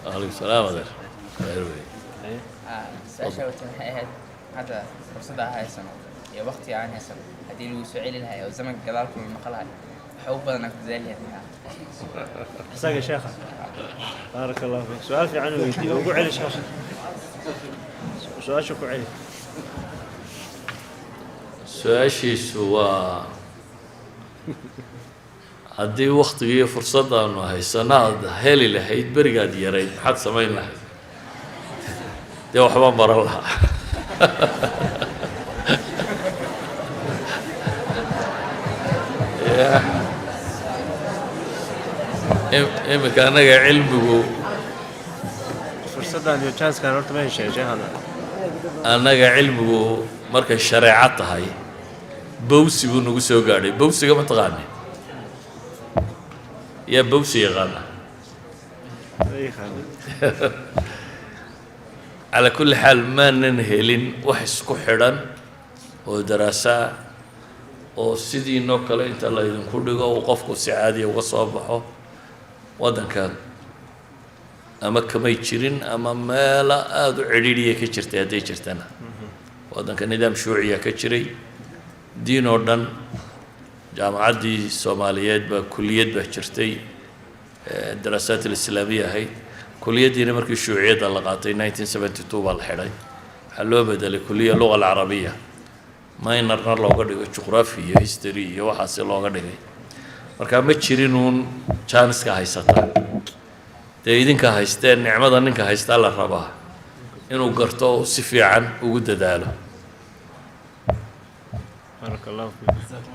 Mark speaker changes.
Speaker 1: Calaykum salaam, adeer. Khayr wey.
Speaker 2: Su-aasha wata waxay ahayd, hadda fursadda aan haysano iyo waqtiga aan haysano, haddii lagu soo celi lahay oo zamanka gadaal kula noqon lahay, waxa ugu badan aan ku dadaali lahayd maxaa?
Speaker 3: Isaga sheekha, baaraka Allahu fiik. Su-aal fiican u weydiiye. Ugu celi sheekha su-aasha, ku celi.
Speaker 1: Su-aashiisu waa haddii waktigii iyo fursaddaanu haysano aad heli lahayd berigaad yarayd, maxaad samayn lahayd? Dee waxbaan baran lahaa. Ya iminka annaga cilmigu
Speaker 3: Fursaddan iyo chance-kan horta ma hesheen, sheekhana?
Speaker 1: Annaga cilmigu markay shareeco tahay bawsi buu nagu soo gaadhay. Bawsiga ma taqaani? Yaa bawsi yaqaana?
Speaker 3: Ma yaqaano.
Speaker 1: Calaa kulli xaal, maanan helin wax isku xidhan oo daraasaa oo sidiinoo kale inta laydinku dhigo uu qofku si caadiya uga soo baxo waddanka. Ama kamay jirin ama meelo aada u cidhiidhiya ka jirtay. Hadday jirtana, waddanka nidaam shuuciya ka jiray, diin oo dhan. Jaamacaddii Soomaaliyeed baa kulliyad baa jirtay daraasaat alislaamiya ahayd. Kuliyaddiina markii shuuciyadda la qaatay 1972 baa la xidhay. Waxaa loo bedelay kuliya luga alcarabiya, minorna looga dhigo juqraafi iyo history iyo waxaasi looga dhigay. Marka ma jirin uun chance-ka haysataa. Dee idinka haysteen, nicmada ninka haystaa la rabaa inuu garto oo si fiican ugu dadaalo.
Speaker 3: Baaraka Allahu fiik.